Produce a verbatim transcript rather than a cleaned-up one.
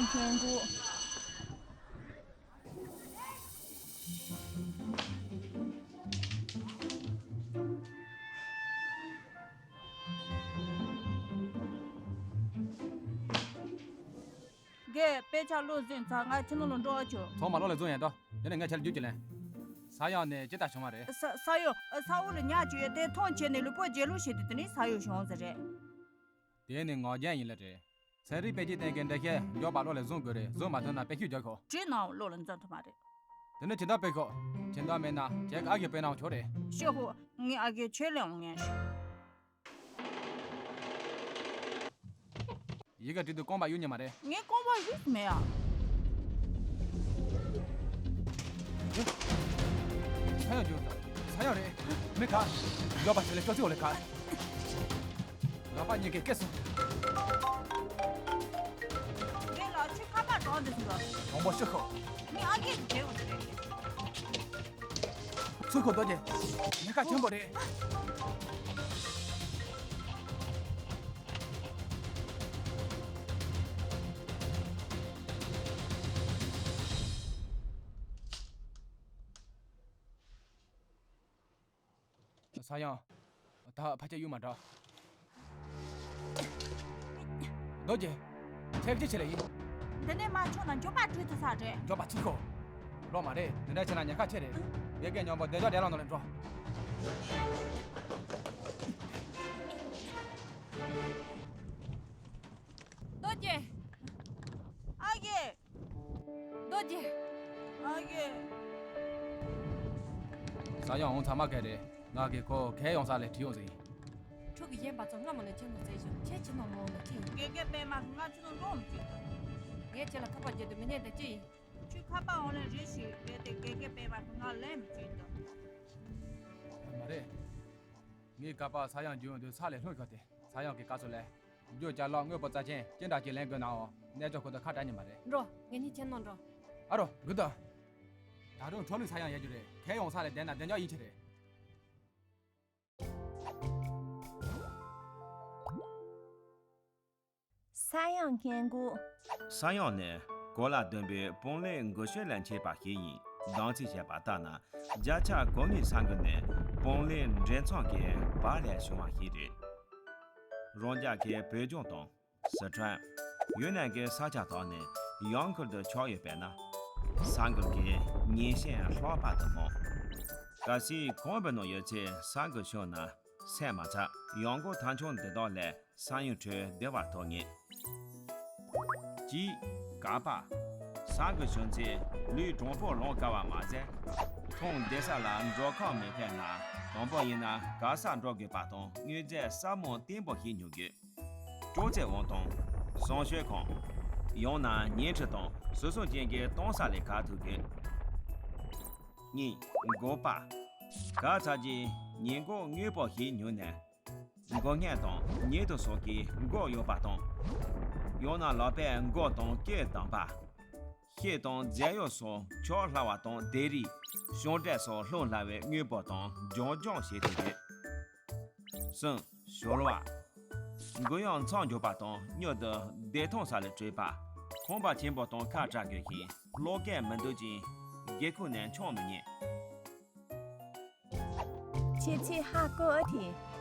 མཁན་སྐུ། རྒན། དཔེ་ཆ་བླུགས་ཟིན་ཚར། ང་ཁྱིམ་ནང་ལ་འགྲོ་བ་བྱོས། ཚང་མ་ལོག་ལ་འཛོམས་ཡ་འགྲོ། དེ་ནས་ངས་ཁྱེད་ལ་རྒྱུགས་ཀྱི་ལན། ས་ཡང་ནས་ཅི་ལྟར་བྱུང་བ་རེད། ས་ས་ཡོ། ས་འོག་ལ་ཉལ་བྱས་ཡོད་དེ་མཐོང་བྱས་ནས་ལུས་པོ་རྗེས་ལུས་བྱས་ཏེ་དེ་ནས་ས་ཡོ་བྱུང་ཟེར་རེད། དེ་ནི་ངག་རྒྱུན་ཡིན་ལ་རེད། ཚན་རིག་པས་ཀྱི་སྟེང་གི་འགྲེལ་བཤད་མགྱོགས་པ་བློ་ལ་བཟུང་དགོས་རེད། བཟུང་མ་ཐུབ་ན་དཔེ་ཤུགས་རྒྱག་ཤོག་བྲིས་ནའང་བློ་ལ་འཛིན་ཐུབ་མ་རེད། དེ་ནི་ཇི་ལྟར་དཔེ་ཤོག་ཇི་ལྟར་མེད་ན་ཁྱེད་ཀྱི་ཨ་ཁུ་དཔེ་ནའང་ཆོག་རེད། ཤོག་ཧོ། ངའི་ཨ་ཁུ་ཆོས་ལས་འོང་ངན་ཞིག་ཡི་གེ་བྲིས་དུས་རྐང་པ་གཡུག་ཉན་མ་རེད། ངས་རྐང་པ་གཡུག་མེད་ཨ། ས་ཡང་རྒྱུགས། ས་ཡང་རེད། མི་ཁ། ཡོད་པ་ཚོ་ལས་ཅོ་ཅོ་ལས་ཁ། ལག་པ་གཉིས་ཀས་སྐེ་སོ། རེད་ལ་ཁྱོད་ཁ་པར་གྲོགས་འདི་སུ་ལ། གྲོང་པོ་ཤི་ཁོ། ངའི་ཨ་ཁུ་རྒྱལ་བོ་དེ་རེད། སུ་ཁོ་རྡོ་རྗེ། ཉེན་ཁ་ཆེན་པོ་རེད། ས་ཡང་། ད་ཕ་ཁྱེད་གཡུག་མ་འགྲོ། རྡོ་རྗེ། ཁྱེད་ཀྱིས་ཆེ་ལེ་ཡིན། འདི་ནས་མ་ཆོག་ན་མགྱོགས་པ་བྲོས་ཐུབ་ས་རེད། མགྱོགས་པ་ཚུར་ཤོག་ལོག་མ་རེད། འདི་འདྲ་བྱས་ན་ཉེན་ཁ་ཆེ་རེད། ཡ་གི་མཉམ་པོ་བདེ་འཇགས་བདེ་ལ་ནང་ལ་འགྲོ། རྡོ་རྗེ། ཨ་ཡེ། རྡོ་རྗེ། ཨ་ཡེ། ས་ཡང་འོང་ཚང་མ་ག་རེ། ང་གིས་ཁོ་ག་ཡོང་ས་ལས་ཁྲིད་ཡོང་ཟིན། ཕྲུ་གུ་གཞན་པ་ཚོ་སྔ་མོ་ནས་ཁྱེད་མོ་བཙལ་ཞིང་ཁྱེད་ཁྱིམ་ནང་མ་འོང་ན་ཅི་ཡིན། དགེ་རྒན་པད་མ་ང་ཁྱིམ་ནང་འགྲོ་མི་བྱེད་དོ། ངས་ཁྱེད་ལ་ཁ་པར་བརྒྱབ་དུས་མི་ཉན་དེ་ཅི་ཡིན། ཁྱོད་ཁ་པར་འོང་ལས་རེ་ཞིག་རེད་དེ་དགེ་རྒན་པད་མ་ང་ལན་མི་བྱེད་དོ། མ་རེད། ངས་ཁ་པར་ས་ཡང་བརྒྱབ་ཡོང་དུས་ས་ལས་ལྷུང་ཤོར་ཏེ། ས་ཡང་གི་བཀའ་ཟུར་ལས། རྒྱུ་ཅ་ལག་དངོས་པོ་རྩ་ཆེན་ཅི་འདྲ་ཅིག་ལེན་དགོས་ནའང་གནས་ཚུལ་ཁོ་ཚོ་ཁ་གྲག་ཉན་པ་རེད། འགྲོ། ངེད་གཉིས་ཁྱིམ་ནང་འགྲོ། ཨ་རོ་གུ་དང་། ད་རུང་འཕྲོ་ལུགས་ས་ཡང་ཡལ་རྒྱུ་རེད། ག་ཡོང་ས་ལས་བསྡད་ན་བདེ་འཇགས་ཡིན་གྱི་རེད། ས་ཡང་སྙན་སྐུ། ས་ཡང་ནི་གོ་ལ་ཟླུམ་པོའི་སྤང་ལེབ་འགུལ་ཤུགས་ལས་མཆེད་པ་ཞིག་ཡིན། གདམ་ཚིག་བྱས་པ་ལྟར་ན་བརྒྱ་ཆ་གོ་ལྔའི་ས་འགུལ་ནི་སྤང་ལེབ་འདྲེས་མཚམས་ཀྱི་བར་ལས་བྱུང་བ་ཞིག་རེད། རང་རྒྱལ་གྱི་བོད་ལྗོངས་དང་། སི་ཁྲོན། ཡུན་ནན་གྱི་ས་ཆ་དག་ནི་ཡང་ཁུལ་དུ་ཆགས་ཡོད་པས་ན། ས་འགུལ་གྱི་ཉེན་ཞན་ལྷག་པ་དུ་མང་། གལ་སྲིད་ཁང་པའི་ནང་ཡོད་ཚེ་ས་འགུལ་བྱུང་ན་སེམས་མ་ཚ། ཡང་སྒོ་ཐང་ཆུང་འདི་དག་ལས་ས་ཡོམ་ཁྲོད་བདེ་བར་ཐོན་ངེས། གཅིག་ག་པ། ས་འགུལ་བྱུང་ཚེ་ལུས་དྲང་པོར་ལངས་དཀའ་བ་མ་ཟད། ཐོན་བསྡད་ས་ལ་འགྲོ་ཁང་མི་ཕན་ལ། དང་པོ་ཡིན་ན་ག་ས་འགྲོ་དགོས་པ་དང་དངོས་རྫས་ཟབ་མོ་བརྟན་པོ་ཞིག་ཉོ་དགོས། ཅོག་ཙེ་འོང་དང་། བཟང་སྤྱོད་ཁང་། ཡང་ན་ཉལ་ཁྲི་དང་ཟུར་གསོག་ཅན་གྱི་གཏོང་ས་ལས་ག་ཐུབ་དགོས། གཉིས་མགོ་པ། ག་ཚ་རྗེས་ཉལ་མགོ་དངོས་པོ་ཞིག་ཉོས་ནས། མགོ་སྔས་དང་ཉལ་དུ་སོགས་ཀྱི་མགོ་ཡོད་པ་དང་། ཡང་ན་ལག་པས་མགོ་དང་སྐེ་བསྡམས་པ། ཤེལ་དང་རྫས་ཡོག་སོགས་འཁྱག་སླ་བ་དང་དེ་རིགས་ཤོང་འབྲས་སོགས་ལྷུང་སླ་བའི་དངོས་པོ་དང་རྒྱང་རྒྱང་བྱེད་ཐུབ་དགོས། གསུམ། ཞོར་བ། མགོ་ཡང་མཚམས་འཇོག་པ་དང་མྱུར་དུ་བདེ་ཐང་ས་ལ་བྲོས་པ། ཁང་པ་ཆེན་པོ་དང་ཁ་བྲལ་དགོས་ཤིང་གློག་སྐས་མི་འདུག་ཅིང་སྒེའུ་ཁུང་ནས་མཆོང་མི་ཉན། ཁྱེད་ཚོས་ཧ་གོ་ཨ་ཐི།